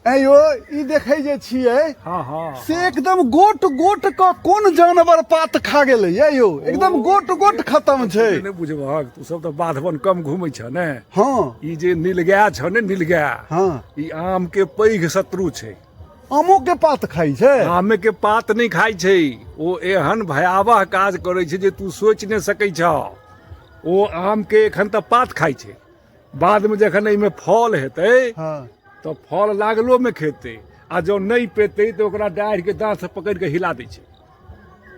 ऐं यौ, ई देखै जे छियै, हँ हँ से एकदम गोट गोट क कोन जानवर पात खा गेलै ये यौ? एकदम गोट गोट खत्म छै। नहि बुझबहक, तू सब तऽ बाध बन कम घूमै छ ने। हँ। ई जे नीलगाय छ ने, नीलगाय, ई आम के पैघ शत्रु छै। आमो के पात खाइ छै? आमे के पात नहि खाइ छै, ओ एहन भयावह काज करै छै जे तू सोचि नहि सकै छ। ओ आम के एखन तऽ पात खाइ छै, बादमे जखन एहिमे फल हेतै तऽ फल लागलोमे खेतै, आ जँ नहि पेतै तऽ ओकरा डाढ़िके दाँतसँ पकड़ि कऽ हिला दै छै,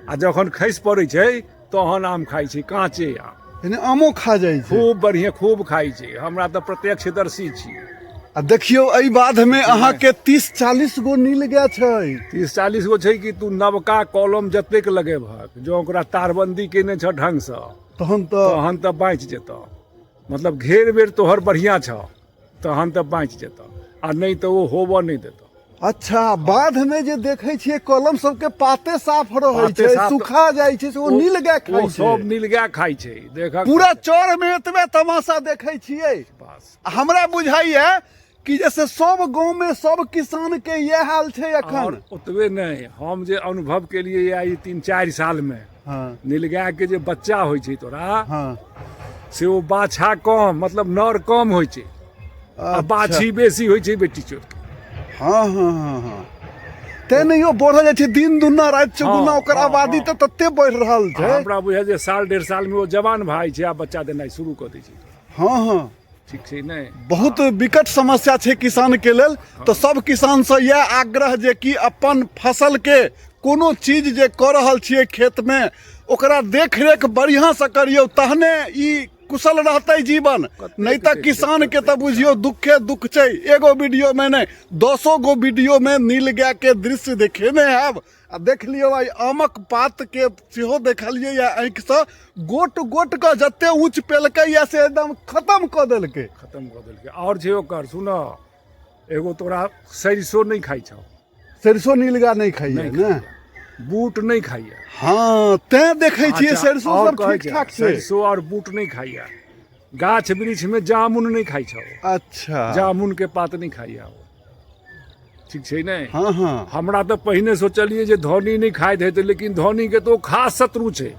आ जखन खसि पड़ै छै तहन आम खाइ छै, काँचे आम। यानी आमो खा जाइ छै? खूब बढ़िआँ, खूब खाइ छै। हमरा तऽ प्रत्यक्षदर्शी छी। आ देखियौ, एहि बाधमे अहाँके 30-40 गो नील गाय छै। 30-40 गो छै कि। तू नवका कलम जतेक लगेबहक, जँ ओकरा तारबन्दी केने छह ढङ्गसँ, तहन तऽ बाँचि जेतऽ। मतलब घेर बेर तोहर बढ़िआँ छह तहन तऽ बाँचि जेतऽ, आ नहि तऽ ओ होबऽ नहि देतऽ। अच्छा, बाधमे जे देखै छियै कलम सबके पाते साफ रहै पाते छै, साफ सुखा जाइ छै, से ओ नील गाय ओ खाइ छै। सब नीलगाय खाइ छै, देखक। पूरा चौरमे एतबे तमाशा देखै छियै। बस। आ हमरा बुझाइया कि जैसे सब गाँवमे सब किसानके इएह हाल छै आओर एखन। ओतबे नहि, हम जे अनुभव केलियै या ई 3-4 सालमे, नीलगाय के जे बच्चा होइ छै तोरा, से ओ बाछा कम, मतलब नर कम होइ छै आ बाछी बेसी होइ छै बेटी चोर के। हँ हँ हँ हँ तें नहि यौ, बढ़ल जाइ छै दिन दुना राति चौगुना। ओकर आबादी तऽ तते बढ़ि रहल छै। हमरा बुझाइ जे साल 1.5 साल मे ओ जवान भाई छै आ बच्चा देनाइ शुरू कऽ दै छै। हँ हँ ठीक छै नहि? बहुत विकट समस्या छै किसान के लेल। तऽ सब किसानसँ इएह आग्रह जे कि अपन फसल के कोनो चीज जे कऽ रहल छियै खेतमे, ओकरा देखरेख बढ़िआँसँ करियौ, तहने ई कुशल रहतै जीवन। नहि तऽ किसान के तऽ बुझियौ दुखे दुख छै। एगो वीडियोमे नहि, दसो गो वीडियोमे नील गाय के दृश्य देखेने हैब। आ देख लियौ, आइ आमक पातके सेहो देखलियै या आँखिसँ, गोट गोट कऽ जते ऊँच पेलकै या से एकदम खत्म कऽ देलकै। खत्म कऽ देलकै। आओर छै ओकर, सुन, एगो तोरा सरिसो नहि खाइ छौ। सरिसो नीलगा नहि खाइए नहि ने? खाइए, बूट नहि खाइए। हँ, तें देखै छियै। अच्छा, सरिसो आओर सब कहै ठीक छै, ठाक छै। सरिसो आओर बूट नहि खाइए। गाछ वृक्षमे जामुन नहि खाइ छौ। जामुन के पात नहि खाइए ओ। ठीक छै ने? हँ हँ हमरा तऽ पहिने सोचलियै जे धोनी नहि खाइत हेतै, लेकिन धोनी के तऽ ओ खास शत्रु छै।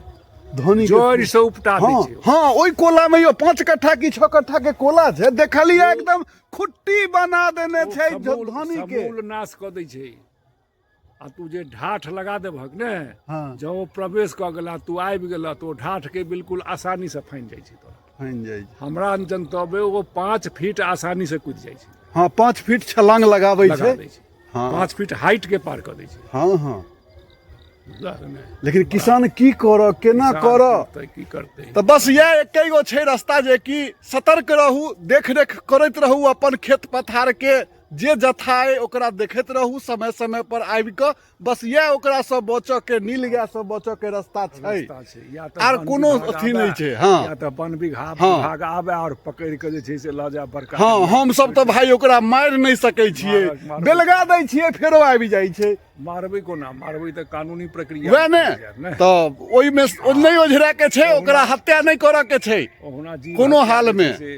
धोनी के जड़ि से उपटा दै छै ओ। हँ, ओहि कोला मे यौ 5 कट्ठा की 6 कट्ठा के कोला छै, देखलियै एकदम खुट्टी बना देने ओ छै समूल धोनी के। समूल नाश कऽ दै छै। आ तू जे ढाठ लगा देबहक ने, जँ ओ प्रवेश कऽ गेला, तू आबि गेला, तऽ ओ ढाठके बिल्कुल आसानीसँ फानि जाइ छै तोरा। फानि जाइ छै। हमरा जनतबे ओ 5 फीट आसानीसँ कुदि जाइ छै। हँ, 5 फीट छलांग लगाबै लगा छै। दै छै। 5 फीट हाइट के पार कऽ दै छै। हँ हँ बुझलह ने? लेकिन किसान की करऽ, केना किसान करऽ? करतै, की करतै? तऽ बस इएह एके गो छै रास्ता जे कि सतर्क रहू, देखरेख करैत रहू अपन खेत पथार के, जे जथा अइ ओकरा देखैत रहू समय समय पर आबि कऽ। बस इएह ओकरासँ बचऽ के, नील गायसँ बचऽ के रास्ता छै। रास्ता छै या तऽ आर वन कोनो विभाग अथी आबए, नहि छै। हँ या तऽ वन विभाग विभाग आबे आओर पकड़ि कऽ जे छै से लऽ जाय बड़का हँ, हमसब तऽ भाय ओकरा मारि नहि सकै छियै। मारबै। बेलगा दै छियै, फेरो आबि जाइ छै। मारबै कोना? मारबै तऽ कानूनी प्रक्रिया वएह ने चलि जायत ने। तऽ ओहिमे नहि ओझराय के छै, ओकरा हत्या नहि करऽ के छै ओहुना जीव कोनो हत्या हाल जे छै मे। से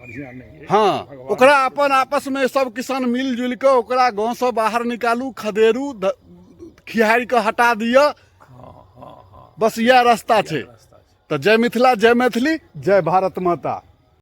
बढ़िआँ नहि अइ। हँ, भगवान ओकरा अपन आपसमे सब किसान मिल जुलि कऽ ओकरा गाँवसँ बाहर निकालू, खदेरू, खिहारि कऽ हटा दिअ। हँ हँ हँ बस इएह रास्ता छै। रास्ता छै। तऽ जय मिथिला, जय मैथिली, जय भारत माता।